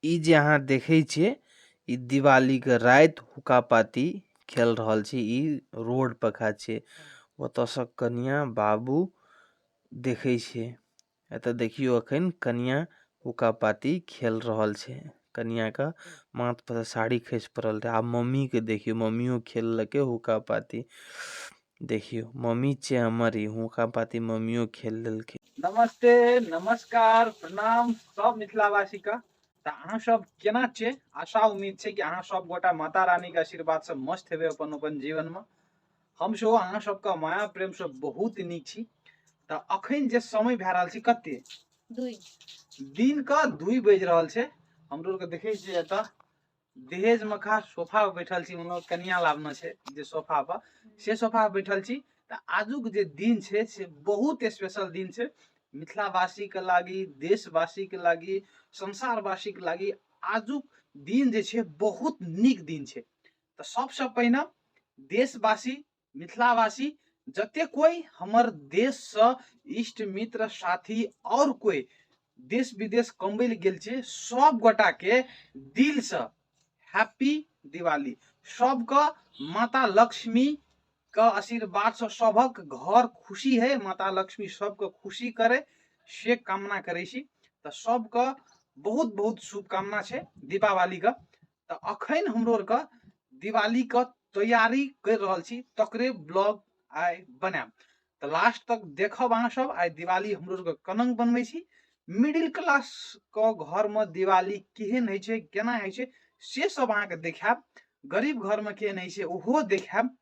ई जे अहाँ देखै छियै ई दिवाली के राति हुक्का पाती खेल रहल छी। ई रोड पर खा छियै, ओतऽ से कनिया बाबू देखै छै। एतऽ देखियो अखन कनिया हुक्का पाती खेल रहल छै। कनिया के माथ पर साड़ी खसि पड़ल रहे। आब मम्मी के देखियो, मम्मियो खेललके हुक्का पाती। देखियो मम्मी छै हमर, ई हुक्का पाती मम्मियो खेल लेलकै। नमस्ते, नमस्कार, प्रणाम सब मिथिलावासी का। तऽ अहाँ सब केना छियै? आशा उम्मीद छै कि अहाँ सब गोटा माता रानी के आशीर्वाद से मस्त हेबै अपन अपन जीवन में। हम सेहो अहाँ सबके माया प्रेम से बहुत नीक छी। तऽ अखन जे समय भए रहल छै कते? 2 दिन के 2 बजि रहल छै। हमरो के देखै छियै एतऽ दहेज में खा सोफा पर बैठल छी, मतलब कनिया लाबने छै जे सोफा पर, से सोफा पर बैठल छी। तऽ आजुक जे दिन छै से बहुत स्पेशल दिन छै मिथिलावासी के लागी, देशवासी के लागी, संसारवासी के लागी। आजुक दिन जे छै बहुत नीक दिन छै। तऽ सबसँ पहिने देशवासी, मिथिलावासी, जते कोई हमर देशसँ इष्ट मित्र साथी और कोई देश विदेश कमबै लए गेल छै, सब गोटा के दिलसँ हैप्पी दिवाली। सबके माता लक्ष्मी के आशीर्वादसँ सबक घर खुशी है, माता लक्ष्मी सबके खुशी करे से कामना करै छी। तऽ सबके बहुत बहुत शुभकामना छै दीपावलीके। तऽ अखन हमरो आरके दिवालीके तैयारी करि रहल छी, तकरे ब्लॉग आइ बनायब। तऽ लास्ट तक देखब अहाँ सब। आइ दिवाली हमरो आरके कनंग बनबै छी, मिडिल क्लास के घरमे दिवाली केहन होइ छै, केना होइ छै, से सब अहाँके देखायब। गरीब घरमे केहन होइ छै ओहो देखायब।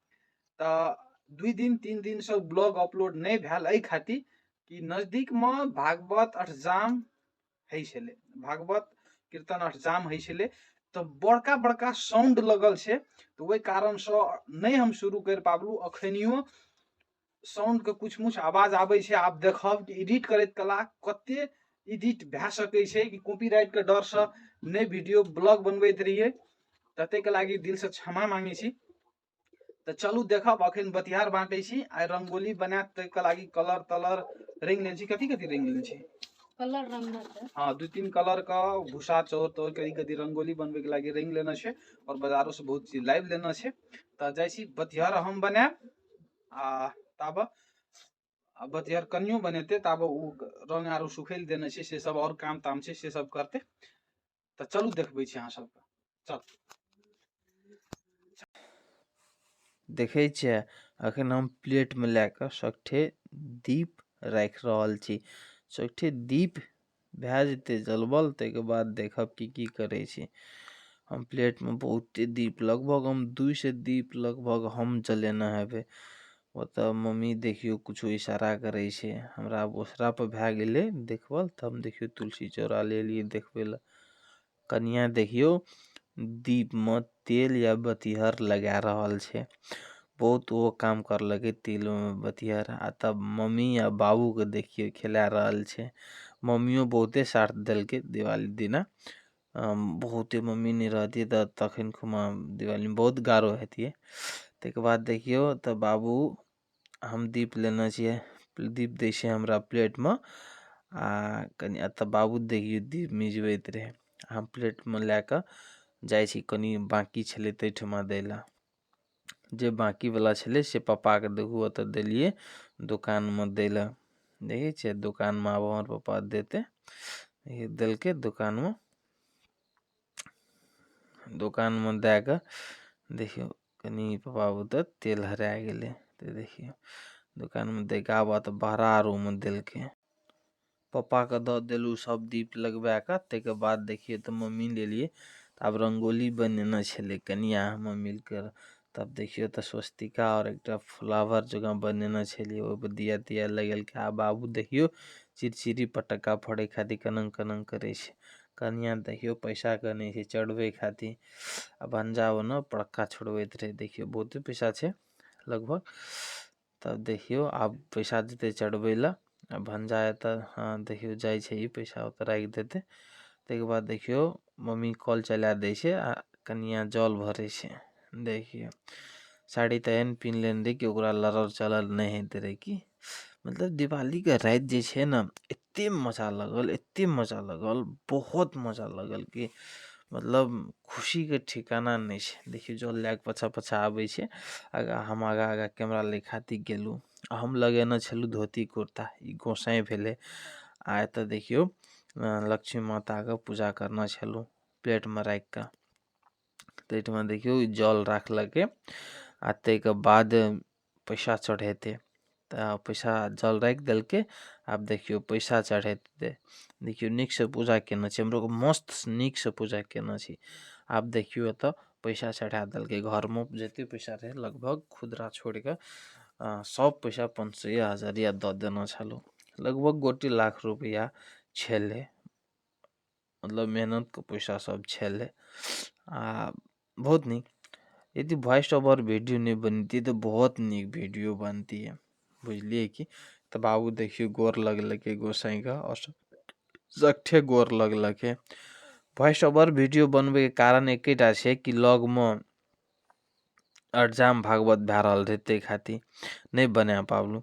तऽ 2 दिन 3 दिनसँ ब्लॉग अपलोड नहि भेल एहि खातिर कि नजदीकमे भागवत अष्टजाम होइ छलै, भागवत कीर्तन अष्टजाम होइ छलै, तऽ बड़का बड़का साउंड लगल छै, तऽ ओहि कारणसँ नहि हम शुरू करि पाबलहुँ। अखनियो साउंडके कुछ मुछ आवाज आबै छै। आब देखब कि एडिट करैत कला कते एडिट भए सकै छै कि कॉपीराइटके डरसँ नहि वीडियो ब्लॉग बनबैत रहियै, ततेक लागि दिलसँ क्षमा मांगै छी। तऽ चलू देखब। अखन बतिहार बाँटै छी, आइ रंगोली बनायत, ताहिके लागि कलर तलर रंग लेने छी। कथी कथी रंग लेने छी? कलर रंग होतै। हाँ, 2-3 कलर के भूसा चौर तौर करी कदी रंगोली बनबै के लागि रंग लेने छै और बाजारो से बहुत चीज लाइव लेने छै। तऽ जाइ छी बतिहार हम बनायब आ ताब आ बतिहार कनियो बनेतै, ताब ओ रंग आरो सुखै लए देने छै, से सब और काम ताम छै से सब करतै। तऽ चलू देखबै छी अहाँ सबके। चल देखै छियै अखन हम प्लेटमे लए कऽ सगठे दीप राखि रहल छी। सगठे दीप भए जेतै जलबल, ताहिके बाद देखब कि की करै छी। हम प्लेटमे बहुते दीप, लगभग हम 200 दीप लगभग हम जलेने हेबै। ओतऽ मम्मी देखियौ कुछो इशारा करै छै हमरा। ओसरा पर भए गेलै देखबल, तऽ हम देखियौ तुलसी चौरा ले एलियै देखबै लए। कनिया देखियौ दीपमे तेल या बतिहर लगा रहल छै, बहुत ओ काम करलकै तेलमे बतिहर। आ तब मम्मी आ बाबूके देखियौ खेला रहल छै। मम्मियो बहुते साथ देलकै दिवाली दिना। बहुते मम्मी नहि रहतियै तऽ तखन खुमा दिवालीमे बहुत गारो हेतियै। ताहिके बाद देखियौ तऽ बाबू हम दीप लेने छियै, दीप दै छै हमरा प्लेटमे आ कनि एतऽ बाबू देखियौ दीप मिझबैत रहै। हम प्लेटमे लए कऽ जाइ छी, कनि बाँकी छलै ताहिठमा दै लए। जे बाँकीवला छलै से पप्पाके देखू ओतऽ देलियै दोकानमे दै लए। देखै छियै दोकानमे आब हमर पप्पा देतै, देलकै दोकानमे। दोकानमे दए कऽ देखियौ कनि पप्पा ओतऽ तेल हरा गेलै। तऽ देखियौ दोकानमे दए कऽ आब तऽ बहरा आरोमे देलकै। पप्पाके दऽ देलहुँ सब दीप लगबा कऽ। ताहिके बाद देखियौ तऽ मम्मी लेलियै, तऽ आब रंगोली बनेने छलै कनिया हम मिलके। तब देखियौ तऽ स्वस्तिका और एकटा फ्लावर जकाँ बनेने छलियै, ओहिपर दिया तिया लगेलकै। आ बाबू देखियौ चिड़चिड़ी पटक्का फोड़ै खातिर कनंग कनंग करै छै। कनिया देखियौ पैसा गनै छै चढ़बै खातिर आ भंजा ओना पटक्का छोड़बैत रहै। देखियौ बहुते पैसा छै लगभग। तब देखियौ आब पैसा देतै चढ़बै लए आ भंजा एतऽ। हाँ देखियौ जाइ छै ई पैसा ओतऽ राखि देतै। ताहिके बाद देखियौ मम्मी कल चला दै छै आ कनिया जल भरै छै। देखियौ साड़ी तऽ एहन पिन्ह लेने रहै कि ओकरा लड़ल चलल नहि होइत रहै। कि मतलब दिवालीके राति जे छै ने एतेक एते मजा लगल, एते मजा लगल, बहुत मजा लगल कि मतलब खुशी के ठिकाना नहीं छै। देखियो जल लए के पछा पछा आबै छै, आगा हम आगा आगा कैमरा ले खातिर गेलहुँ। हम लगेने छलहुँ धोती कुर्ता, ई गोसाई भेलै। आ एतऽ देखियो लक्ष्मी माताके पूजा करना छलहुँ प्लेटमे राखि कऽ। ताहिठमा देखियो जल राखलकै आ ताहिके बाद पैसा चढ़ेतै, तऽ पैसा जल राखि देलकै। आब देखियो पैसा चढ़ेतै। देखियो नीकसँ पूजा केने छै, हमरो मस्त नीकसँ पूजा केने छी। आब देखियो एतऽ पैसा चढ़ा देलकै। घरमे जते पैसा रहै लगभग खुदरा छोड़िकऽ सब पैसा 500 1000 या दऽ देने छलहुँ। लगभग गोटे लाख रुपैआ छलै, मतलब मेहनतके पैसा सब छलै। आ बहुत नीक। यदि वॉइस ओवर वीडियो नहि बनती तऽ बहुत नीक वीडियो बनती है, बुझलियै कि। तऽ बाबू देखियो गोर लगलकै गोसाईके और सगठे गोर लगलकै। वॉइस ओवर वीडियो बनबैके कारण एकेटा छै कि लगमे अष्टजाम भागवत भए रहल रहै, ताहि खातिर नहि बना पाबलहुँ।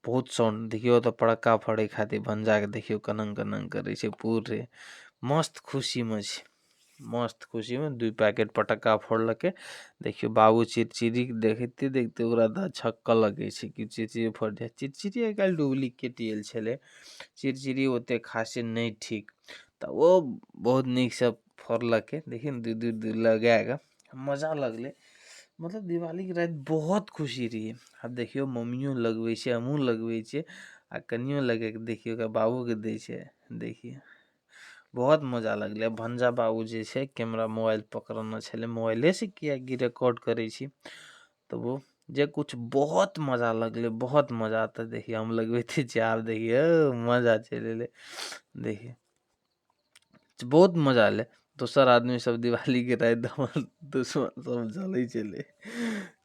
बहुत साउंड देखियो तऽ पड़क्का फोड़ै खातिर भंजाके देखियो कनंग कनंग करै छै पूरे। मस्त खुशीमे छै, मस्त खुशीमे 2 पैकेट पटक्का फोड़लकै। देखियो बाबू चिड़चिड़ी देखिते देखिते ओकरा तऽ छक्का लगै छै कि चिड़चिड़ी फोड़ दे। चिड़चिड़ी आइ काल्हि डुप्लीकेट आयल छलै, चिड़चिड़ी ओते खासे नहि ठीक, तऽ ओ बहुत नीकसँ फोड़लकै। देखियौ ने 2 2 2 लगाए कऽ मजा लगलै। मतलब दिवालीके राति बहुत खुशी रहियै। आब देखियो मम्मियो लगबै छै, हमहूँ लगबै छियै, आ कनियो लगाए कऽ देखियो ओकरा बाबूके दै छै। देखियो बहुत मजा लगलै। भंजा बाबू जे छै कैमरा मोबाइल पकड़ने छलै, मोबाइलेसँ किएकि रिकॉर्ड करै छी, तऽ ओ जे कुछ बहुत मजा लगलै, बहुत मजा। तऽ देखियो हम लगबैते छियै, आब देखियो मजा चलि एलै। देखियो बहुत मजा एलै। दोसर आदमी सब दिवालीके राति हमर दुश्मन सब जलै छलै।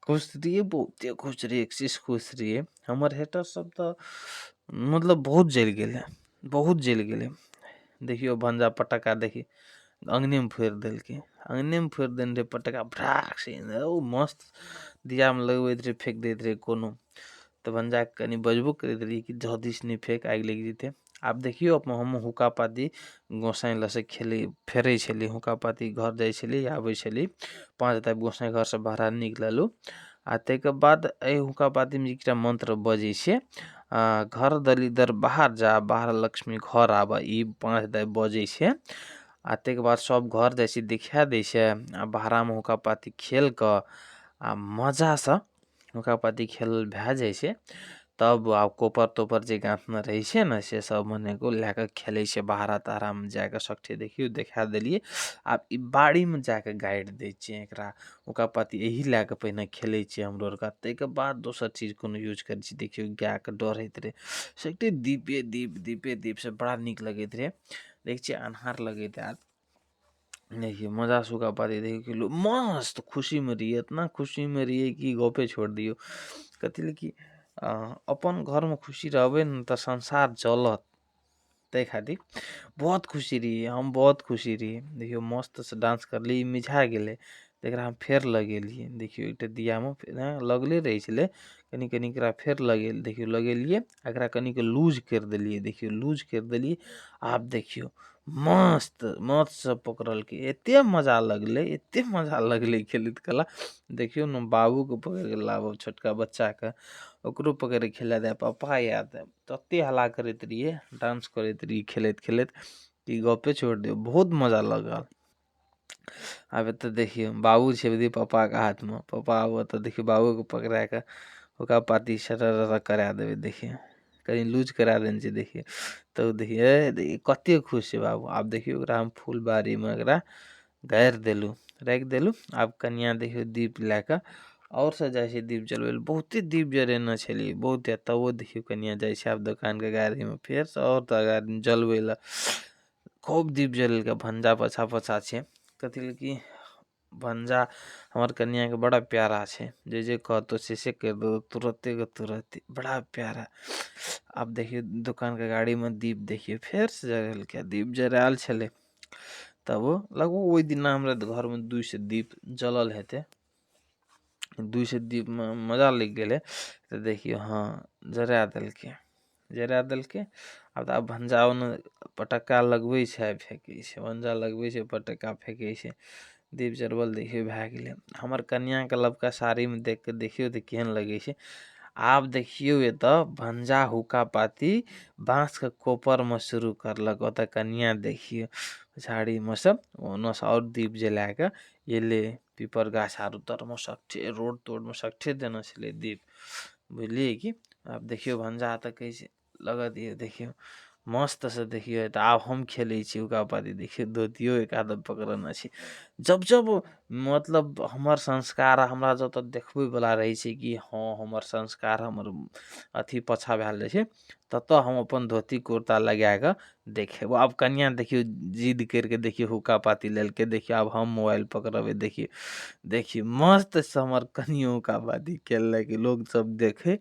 खुश रहियै, बहुते खुश रहियै, एक्सेस खुश रहियै। हमर हेटर सब तऽ मतलब बहुत जलि गेलै, बहुत जलि गेलै। देखियो भंजा पटक्का देखी अंगनेमे फोड़ि देलकै, अंगनेमे फोड़ि देने रहै पटक्का भड़ाक से। ओ मस्त दियामे लगबैत रहै, फेक दैत रहै कोनो। तऽ भंजाके कनि बजबो करैत रहियै कि जह दिस नहि फेक, आगि लागि जेतै। आब देखियो हम हुक्का पाती गोसाई लग से खेलै फेरै छलियै, हुक्का पाती घर जाइ छलियै आबै छलियै। 5 टा गोसाई घरसँ बाहर निकललहुँ। आ ताहिके बाद एहि हुक्का पातीमे एकटा मंत्र बजै छै, घर दलिदर बाहर जा, बाहर लक्ष्मी घर आबऽ, ई 5 टा बजै छै। आ ताहिके बाद सब घर जाइ छै, देखा दै छै। आ बाहरामे हुक्का पाती खेल कऽ आ मजासँ हुक्का पाती खेल भए जाइ छै। तब आब कोपर तोपर जे गाँथमे रहै छै ने, से सब मने को लए कऽ खेलै छै बाहरा ताहरामे जाकऽ सगठे। देखियौ देखा देलियै। आब ई बाड़ीमे जाकऽ गाड़ि दै छियै एकरा। हुक्का पाती एही लए कऽ पहिने खेलै छियै हमरो आरके, ताहिके बाद दोसर चीज कोनो यूज करै छी। देखियौ गायके डर होइत रहै, सगठे दीपे दीप दीपे दीप से बड़ा नीक लगैत रहै। देखै छियै अन्हार लगैत आयत। देखियौ मजा से हुक्का पाती देखियौ मस्त खुशीमे रहियै, इतना खुशीमे रहियै कि गपे छोड़ि दियौ। कथी लए कि अपन घरमे खुशी रहबै ने तऽ संसार चलत, ताहि खातिर बहुत खुशी रहियै हम, बहुत खुशी रहियै। देखियौ मस्तसँ डांस करलियै, ई मिझा गेलै तऽ एकरा हम फेर लगेलियै। देखियौ एकटा दियामे लगले रहै छलै, कनि कनि एकरा फेर लगेल, देखियौ लगेलियै, एकरा कनिक लूज करि देलियै। देखियौ लूज करि देलियै। आब देखियौ मस्त मस्तसँ पकड़लकै, एते मजा लगलै, एते मजा लगलै खेलैत कला। देखियौ ने बाबूके पकड़ि कऽ लाबब, छोटका बच्चाके ओकरो पकड़ि कऽ खेला दए, पप्पा आयत तते हल्ला करैत रहियै, डांस करैत रहियै खेलैत खेलैत कि गपे छोड़ि दियौ, बहुत मजा लगल। आब एतऽ देखियौ बाबू छै पप्पाके हाथमे, पप्पा आबऽ तऽ देखियौ बाबूके पकड़ा कऽ ओकरा पाती सटर करा देबै। देखियौ कनि लूज करा देने छै। देखियौ तऽ देखियै कते खुश छै बाबू। आब देखियौ ओकरा हम फुलबाड़ीमे एकरा गाड़ि देलहुँ, राखि देलहुँ। आब कनिया देखियौ दीप लए कऽ आओर से जाइ छै दीप जलबै लए। बहुते दीप जरेने छलियै बहुते, तबो देखियौ कनिया जाइ छै आब दोकानके गाड़ीमे फेरसँ आओर तऽ जलबै लए। खूब दीप जलेलकै। भंजा पछा पछा छै, कथी लए कि भंजा हमर कनियाके बड़ा प्यारा छै, जे जे कहतो से करि देतो तुरते के तुरते, बड़ा प्यारा। आब देखियौ दोकानके गाड़ीमे दीप देखियौ फेरसँ जरेलकै, दीप जरायल छलै। तब लगभग ओहि दिना हमरा घरमे 200 दीप जलल हेतै, 200 दीपमे मजा लागि गेलै। तऽ देखियौ हँ जरा देलकै। जरा देलकै। आब तऽ आब भंजा ओने पटक्का लगबै छै, फेकै छै, भंजा लगबै छै, पटक्का फेकै छै। दीप जरबल देखियौ भए गेलै। हमर कनियाँके लबका साड़ीमे देख कऽ देखियौ तऽ केहन लगै छै। आब देखियौ एतऽ भंजा हुक्का पाती बाँसके कोपरमे शुरू करलक। ओतऽ कनियाँ देखियौ झाड़ीमे सँ ओनऽसँ आओर दीप जला कऽ एलै। पीपर गाछ आर तरमे सगठे रोड तोडमे सगठे देने छलै दीप, बुझलियै की। आब देखियौ भंजा तऽ कहै छै लगऽ दियौ, देखियौ मस्तसँ देखियौ। तऽ आब हम खेलै छी हुक्का पाती। देखियौ धोतियो एक आध पकड़ने छी। जब जब मतलब हमर संस्कार हमरा जतऽ देखबैवला रहै छै कि हँ हमर संस्कार हमर अथी पाछाँ भेल जाइ छै, ततऽ हम अपन धोती कुर्ता लगाए कऽ देखेबो। आब कनियाँ देखियौ जिद करि कऽ देखियौ हुक्का पाती लेलकै। देखियौ आब हम मोबाइल पकड़बै। देखियौ देखियौ मस्तसँ हमर कनियो हुक्का पाती खेललक, लोकसभ देखै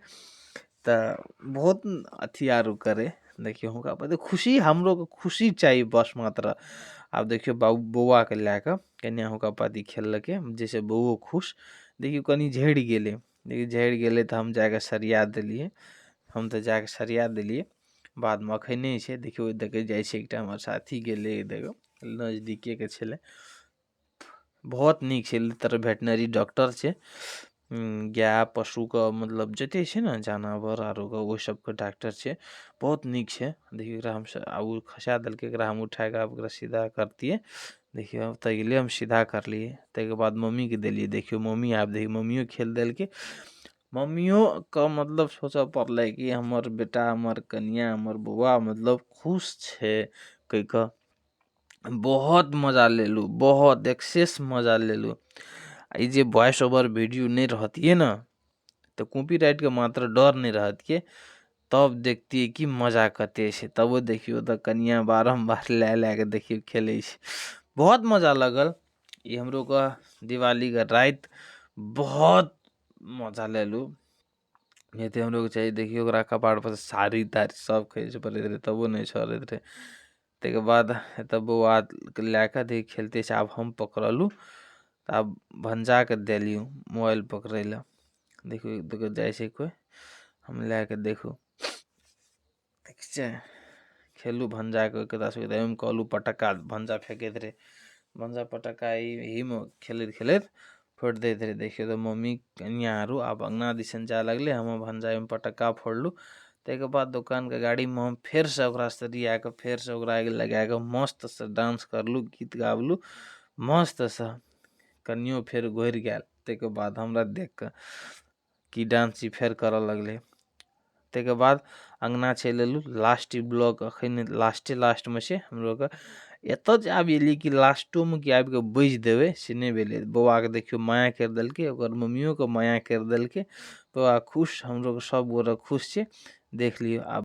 तऽ बहुत अथी आरो करै। देखियौ हुनका पर खुशी, हमरो खुशी चाही बस मात्र। आब देखियौ बाबू बौआके लए कऽ कनिया हुनका पाती खेललकै, जाहिसँ बौओ खुश। देखियौ कनि झड़ि गेलै, देखियौ झड़ि गेलै तऽ हम जाकऽ सरिया देलियै, हम तऽ जाकऽ सरिया देलियै। बादमे एखन नहि छै। देखियौ ओहि दऽ कऽ जाइ छै एकटा हमर साथी गेलै, देखियौ नजदीकेके छलै, बहुत नीक छै। तर वेटनरी डॉक्टर छै, गाय पशुके मतलब जतेक छै ने जानवर आरोके ओहि सबके डॉक्टर छै, बहुत नीक छै। देखियौ एकरा हम आ ओ खसा देलकै, एकरा हम उठा कऽ आब एकरा सीधा करतियै। देखियौ ओतऽ गेलियै, हम सीधा करलियै। ताहिके बाद मम्मीके देलियै। देखियौ मम्मी आब देखियौ मम्मियो खेल देलकै। मम्मियोके मतलब सोचऽ पड़लै कि हमर बेटा हमर कनियाँ हमर बौआ मतलब खुश छै कहि कऽ। बहुत मजा लेलहुँ, बहुत एक्सेस मजा लेलहुँ। ई जे वॉइस ओवर वीडियो नहि रहतियै ने तऽ कॉपीराइटके मात्र डर नहि रहतियै, तब देखतियै कि मजा कते छै। तबो देखियौ तऽ कनियाँ बारम्बार लए लए कऽ देखियौ खेलै छै, बहुत मजा लगल। ई हमरोके दिवालीके राति बहुत मजा लेलहुँ। जते हमरोके चाही। देखियौ ओकरा कपारपर साड़ी ताड़ी सब खसि पड़ैत रहै तबो नहि छोड़ैत रहै। ताहिके बाद एतऽ बौआके लए कऽ देख खेलते छै। आब हम पकड़लहुँ तऽ आब भनसाके देलियै मोबाइल पकड़ै लए। देखियौ देखियौ जाइ छै कोइ, हम लए कऽ देखू ठीक छै। खेलू भनसाके ओहिके ओहिमे कहलहुँ पटक्का भनसा फेकैत रहै, भनसा पटक्का एहिमे खेलैत खेलैत फोड़ि दैत रहै। देखियौ तऽ मम्मी कनियाँ आरो आब अङ्गना दिसन जाय लगलै, हम भनसामे पटक्का फोड़लहुँ। ताहिके बाद दोकानके गाड़ीमे हम फेरसँ ओकरा सरिया कऽ फेरसँ ओकरा आगि लगाए कऽ मस्तसँ डांस करलहुँ, गीत गाबलहुँ मस्तसँ। कनियो फेर घुरि गेल। ताहिके बाद हमरा देख कऽ कि डांस ई फेर करऽ लगलै। ताहिके बाद अङ्गना चलि एलहुँ। लास्ट ई ब्लॉग एखन लास्टे लास्टमे छै हमरोके। एतऽ जे आबि एलियै कि लास्टोमे कि आबि कऽ बाजि देबै से नहि भेलै। बौआके देखियौ माया करि देलकै, ओकर मम्मियोके माया करि देलकै। बौआ खुश, हमरो सब गोटे खुश छै। देख लियौ आब।